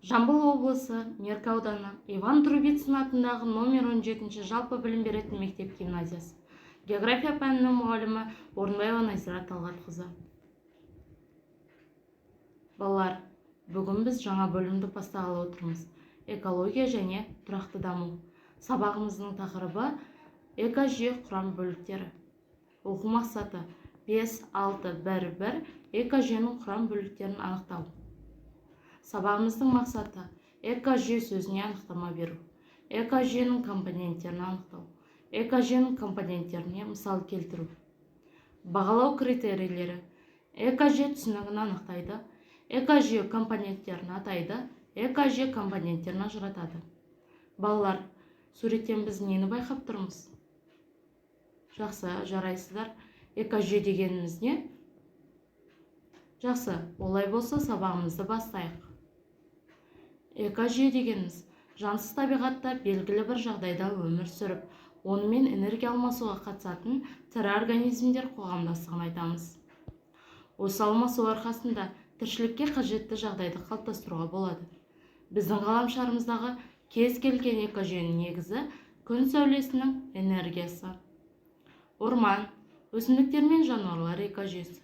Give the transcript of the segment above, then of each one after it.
Жамбыл облысы, Меркі ауданы, Иван Трубицын атындағы номер 17 жалпы білім беретін мектеп гимназиясы. География пәнінің мұғалімі Орынбаева Назира Талғатқызы. Балалар, бүгін біз жаңа бөлімді бастағалы отырмыз. Экология және тұрақты даму. Сабағымыздың тақырыбы экожүйе құрам бөліктері. Оқу мақсаты 5, 6, 1, 1 экожүйенің құрам бөліктерін анықтау. Сабағымыздың мақсаты экожүйе сөзіне анықтама беру, экожүйенің компоненттерін анықтау, экожүйенің компоненттеріне мысал келтіру. Бағалау критерийлері: экожүйе түсінігін анықтайды, экожүйе компоненттерін атайды, экожүйе компоненттерін ажыратады. Балалар, суреттен біз нені байқап тұрмыз? Жақсы, жарайсыздар. Экожүйе дегеніміз не? Жақсы, олай болса сабағымызды бастайық. Экожүйе дегеніміз жансыз табиғатта белгілі бір жағдайда өмір сүріп, онымен энергия алмасуға қатысатын тірі организмдер қоғамдастығын айтамыз. Осы алмасу арқасында тіршілікке қажетті жағдайды қалыптастыруға болады. Біздің ғаламшарымыздағы кез келген экожүйенің негізі күн сәулесінің энергиясы. Орман, өсімдіктер мен жануарлар экожүйесі,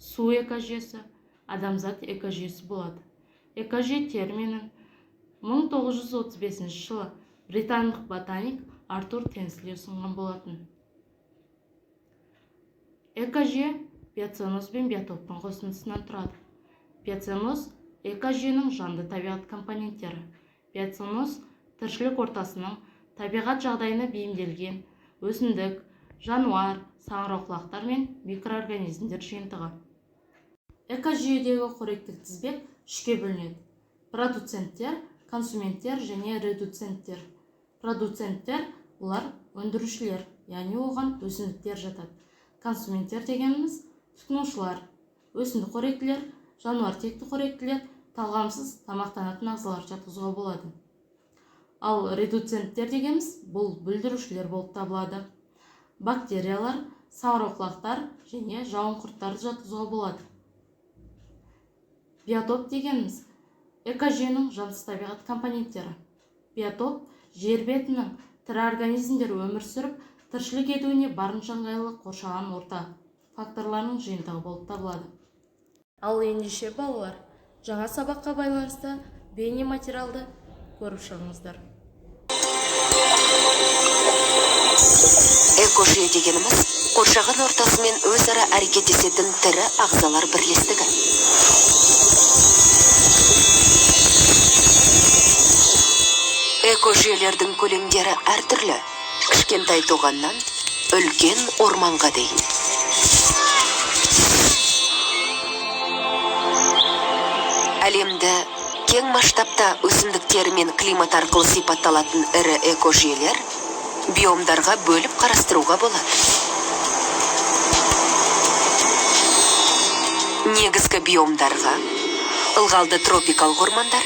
су экожүйесі, адамзат экожүйесі болады. Экожүйе терминін 1935 жылы британдық ботаник Артур Тенсли ұсынған болатын. Экожүйе биоценоз бен биотоптың қосындысынан тұрады. Биоценоз экожүйенің жанды табиғат компоненттері. Биоценоз тіршілік ортасының табиғат жағдайына бейімделген өсімдік, жануар, саңырауқұлақтар мен микроорганизмдер жиынтығы. Экожүйедегі қоректік тізбек үшке бөлінеді: продуценттер, консументтер және редуценттер. Продуценттер олар өндірушілер, яғни оған өсімдіктер жатады. Консументтер дегеніміз тұтынушылар, өсімдік қоректілер, жануар текті қоректілер, талғамсыз тамақтанатын ағзалар жатқызуға болады. Ал редуценттер дегеніміз бұл бүлдірушілер болып табылады. Бактериялар, саңырауқұлақтар және жауын құрттарды жатқызуға болады. Биотоп дегеніміз экожүйенің жансыз табиғат компоненттері. Биотоп жер бетінің тірі организмдер өмір сүріп, тіршілік етуіне барынша ыңғайлы қоршаған орта факторларының жиынтығы болып табылады. Ал ендеше балалар, жаңа сабаққа байланысты бейнематериалды көріп шығыңыздар. Экожүйе дегеніміз қоршаған ортасымен өзара әрекеттесетін тірі ағзалар бірлестігі. Экожүйелердің көлемдері әртүрлі, кішкентай тоғаннан үлкен орманға дейін. Әлемді кең масштабта өсімдіктер мен климат арқылы сипатталатын ірі экожүйелер биомдарға бөліп қарастыруға болады. Негізгі биомдарға ылғалды тропикалық ормандар,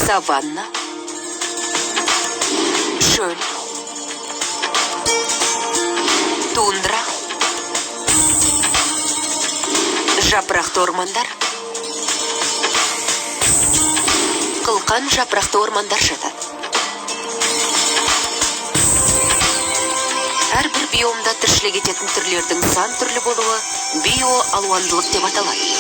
саванна, шөл, тундра, жапырақты ормандар, қылқан жапырақты ормандар жатады. Әрбір биомда тіршілік ететін түрлердің сан түрлі болуы биоалуандылық деп аталады.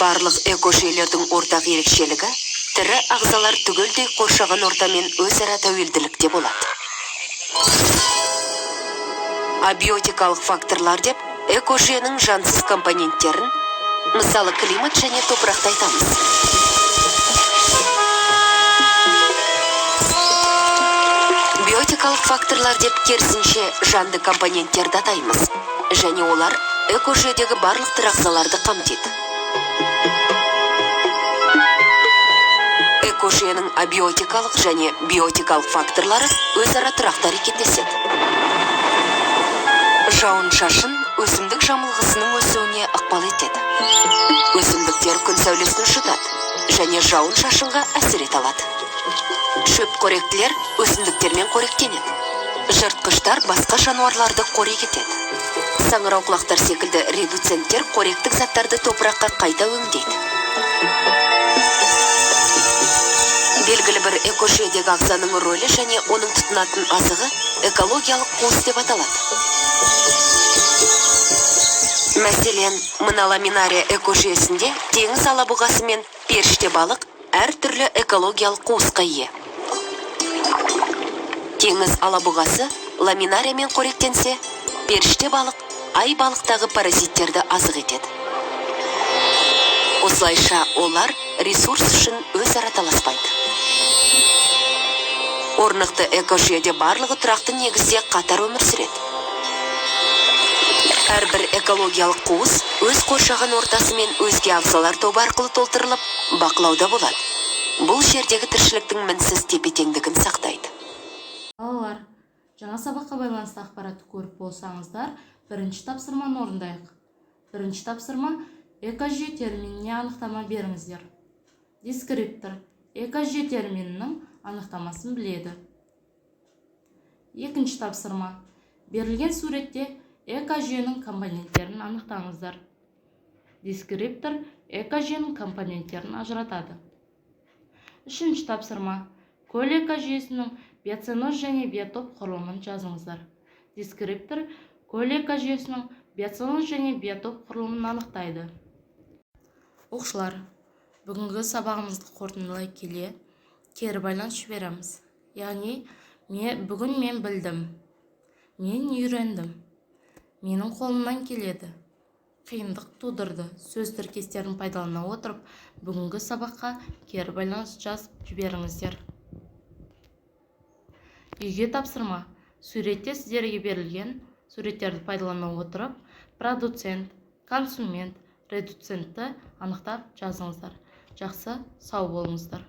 Барлық экожүйелердің ортақ ерекшелігі тірі ағзалар түгелдей қоршаған ортамен өзара тәуелділікте болады. Абиотикалық факторлар деп экожүйенің жансыз компоненттерін, мысалы климат және топырақты айтамыз. Биотикалық факторлар деп керісінше жанды компоненттерді атаймыз, және олар экожүйедегі барлық тірі ағзаларды қамтиды. Экожүйенің абиотикалық және биотикалық факторлары өзара тұрақты әрекеттеседі. Жауын-шашын өсімдік жамылғысының өсуіне ықпал етеді. Өсімдіктер күн сәулесін жұтады және жауын-шашынға әсер ете алады. Шөп қоректілер өсімдіктермен қоректенеді. Жыртқыштар басқа жануарларды қорек етеді. Саңырауқұлақтар секілді редуценттер қоректік заттарды топыраққа қайта өңдейді. Белгілі бір экожүйедегі ағзаның рөлі және оның тұтынатын азығы экологиялық қуыс деп аталады. Мәселен, мына ламинария экожүйесінде теңіз алабұғасы мен періште балық әртүрлі экологиялық қуысқа ие. Теңіз алабұғасы ламинариямен қоректенсе, періште балық ай балықтағы паразиттерді азық етеді. Осылайша олар ресурс үшін өзара таласпайды. Орнықты экожүйеде барлығы тұрақты негізде қатар өмір сүреді. Әрбір экологиялық қуыс өз қоршаған ортасы мен өзге ағзалар тобы арқылы толтырылып, бақылауда болады. Бұл жердегі тіршіліктің мінсіз тепе-теңдігін сақтайды. Балалар, жаңа сабаққа байланысты ақпаратты көріп болсаңыздар, бірінші тапсырманы орындайық. Бірінші тапсырма: экожүйе терминіне анықтама беріңіздер. Дескриптор экожүйе терминінің анықтамасын біледі. Екінші тапсырма: берілген суретте экожүйенің компоненттерін анықтаңыздар. Дескриптор экожүйенің компоненттерін ажыратады. Үшінші тапсырма: көл экожүйесінің биоценоз және биотоп құрылымын жазыңыздар. Дескриптор көл экожүйесінің биоценоз және биотоп құрылымын анықтайды. Оқушылар, бүгінгі сабағымызды қорытындылай келе, кері байланыс жібереміз. Яғни бүгін мен білдім, мен үйрендім, менің қолымнан келеді, қиындық тудырды сөз тіркестерін пайдалана отырып, бүгінгі сабаққа кері байланыс жазып жіберіңіздер. Үйге тапсырма: суретте сіздерге берілген суреттерді пайдалана отырып, продуцент, консумент, редуцентті анықтап жазыңыздар. Жақсы, сау болыңыздар.